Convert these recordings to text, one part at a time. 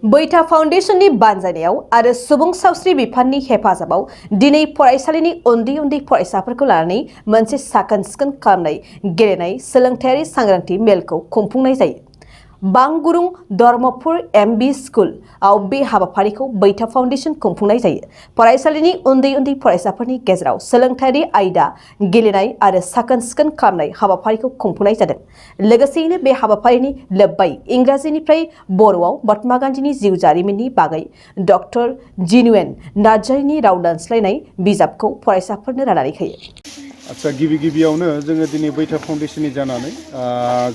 बैथा फाउन्डेसननि बानजायनायाव आरो सुबुं सावस्रि बिफाननि हेफाजाबाव दिनै फरायसालिनि उन्दै फरायसाफोरखौ लानानै मोनसे साखोन-सिखोन खालामनाय गेलेनाय सोलोंथायारि सांग्रांथि मेलखौ खुंफुंनाय जायो। बांगुरुं धर्मपुर एमबी स्कुलआव बे हाबाफारिखौ बैथा फाउन्डेसन खुंफुंनाय जायो। फरायसालिनि उन्दै फरायसाफोरनि गेजेराव सोलोंथायारि आयदा गेलेनाय आरो साखोन-सिखोन खालामनाय हाबाफारिखौ खुंफुंनाय जादों। लोगोसेयैनो बे हाबाफारिनि लोब्बायै इंराजिनिफ्राय बर'आव महात्मा गान्धीनि जिउ जारिमिननि बागै डक्टर जिनुएन नार्जारिनि राव दानस्लायनाय बिजाबखौ फरायसाफोरनो राननानै होयो। आच्छा गिबियावनो जोङो दिनै बैथा फाउन्डेसननि जानानै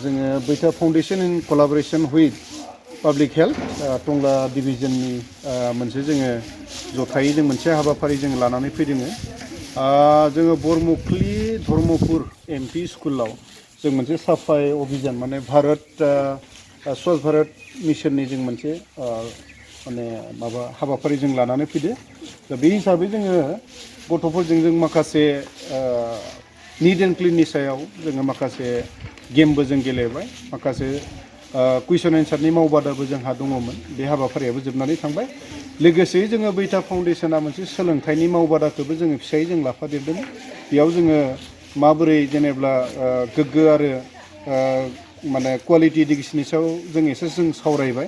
जोङो Baitha foundation in collaboration with public health Tangla डिभिजननि मोनसे जोङो जथायै जों मोनसे हाबाफारि जों लानानै फैदों। जोङो बरमुखलि धर्मपुर एमपी स्कुलाव जों मोनसे साफाय अभियान माने भारत स्वच्छ भारत मिशननि जों मोनसे माने माबा हाबाफारि जों लानानै फैदो। दा बे हिसाबै जोङो गथ'फोरजों जों माखासे निट एन्ड क्लिननि सायाव जोङो माखासे गेमबो जों गेलेबाय, माखासे कुइसन एन्सारनि मावबादाबो जोंहा दङमोन। बे हाबाफारियाबो जोबनानै थांबाय। लोगोसे जोङो बैथा फाउन्डेसना मोनसे सोलोंथाइनि मावबादाखौबो जोङो फिसायै जों लाफादेरदों। बेयाव जोङो माबोरै जेनेब्ला गोग्गो आरो माने क्वालिटि इडुकेसननि सायाव जों एसे जों सावरायबाय।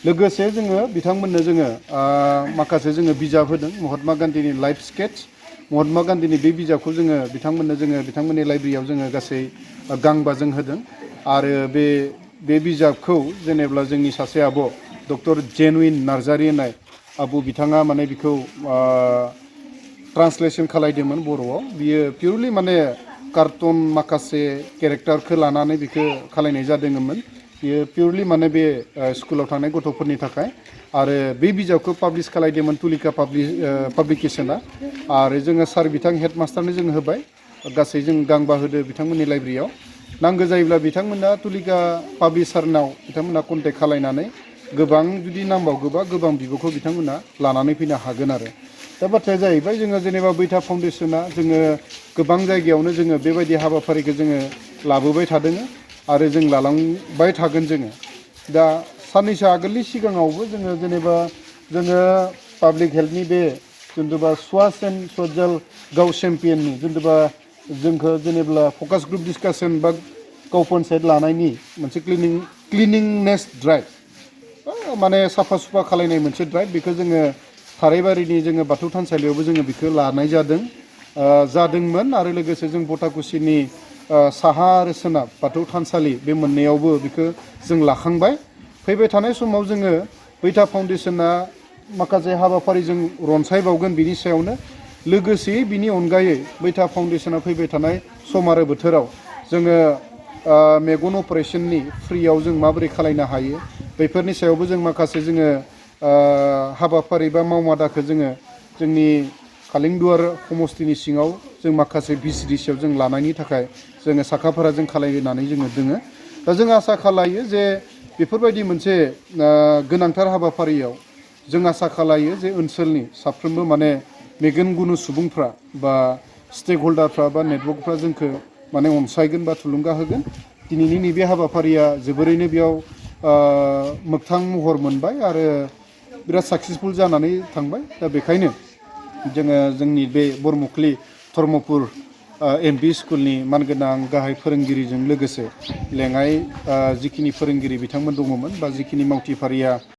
लोगोसे जोङो बिथांमोननो जोङो माखासे जोङो बिजाब होदों महात्मा गान्धीनि लाइफ स्केट्स। महात्मा गान्धीनि बे बिजाबखौ जोङो बिथांमोननि लाइब्रेरियाव जोङो गासै गांबाजों होदों। आरो बे बिजाबखौ जेनेब्ला जोंनि सासे आब' डक्टर जेनुइन नार्जारि होननाय आब' बिथाङा माने बिखौ ट्रान्सलेसन खालायदोंमोन बर'आव। बियो पिउरलि माने कार्टुन माखासे केरेक्टारखौ लानानै बिखौ खालायनाय जादोंमोन। बियो पिउरलि माने बे स्कुलाव थांनाय गथ'फोरनि थाखाय। आरो बे बिजाबखौ पाब्लिस खालायदोंमोन तुलिका पाब्लिकेसना। आरो जोङो सार बिथां हेडमास्टारनो जों होबाय। गासै जों गांबा होदो बिथांमोननि लाइब्रेरियाव। नांगौ जायोब्ला बिथांमोना तुलिका पाब्लिसारनाव बिथांमोना कन्टेक्ट खालायनानै गोबां जुदि नांबावगौबा गोबां बिबुंखौ बिथांमोना लानानै फैनो हागोन आरो। दा बाथ्राया जाहैबाय जोङो जेनेबा बैथा फाउन्डेसना जोङो गोबां जायगायावनो जोङो बेबायदि हाबाफारिखौ जोङो लाबोबाय थादों आरो जों लालांबाय थागोन जोङो। दा साननैसो आगोलनि सिगाङावबो जोङो जेनेबा जोङो पाब्लिक हेल्थनि बे जेनेबा स्वास एन्ड सज्जल गाव चेम्पियननि जेनेबा जोंखौ जेनेबा फकास ग्रुप डिसकासन बा गाव पन्सायत लानायनि मोनसे क्लिनिंनेस ड्राइभ माने साफा सुफा खालायनाय मोनसे ड्राइभ, बेखौ जोङो थाराइबारिनि जोङो बाथौ थानसालियावबो जोङो बेखौ लानाय जादोंमोन। आरो लोगोसे जों बटाकुसिनि साहा आरो सोनाब बाथौ थानसालि बे मोननैयावबो बेखौ जों लाखांबाय। फैबाय थानाय समाव जोङो बैथा फाउन्डेसना माखासे हाबाफारि जों रनसायबावगोन बिनि सायावनो। लोगोसेयै बिनि अनगायै बैथा फाउन्डेसना फैबाय थानाय सम आरो बोथोराव जोङो मेगन अपारेशननि फ्रियाव जों माबोरै खालायनो हायो बेफोरनि सायावबो जों माखासे जोङो हाबाफारि बा मावमादाखौ जोङो जोंनि कालिंदुवार समस्तिनि सिङाव जों माखासे भिसिडिसियाव जों लानायनि थाखाय जोङो साखाफारा जों खालायनानै जोङो दोङो। दा जों आसा खालायो जे बेफोरबायदि मोनसे गोनांथार हाबाफारियाव जों आसा खालायो जे ओनसोलनि साफ्रोमबो माने मेगन गुनु सुबुंफ्रा बा स्टेक हल्डारफ्रा बा नेटवर्कफ्रा जोंखौ माने अनसायगोन बा थुलुंगा होगोन। दिनैनि नैबे हाबाफारिया जोबोरैनो बेयाव मोगथां महर मोनबाय आरो बिराद साक्सेसफुल जानानै थांबाय। दा बेखायनो जोङो जोंनि बे बरमुखलि धर्मपुर एमपी स्कुलनि मानगोनां गाहाय फोरोंगिरिजों लोगोसे लेङाइ जिखिनि फोरोंगिरि बिथांमोन दङमोन बा जिखिनि मावथिफारिया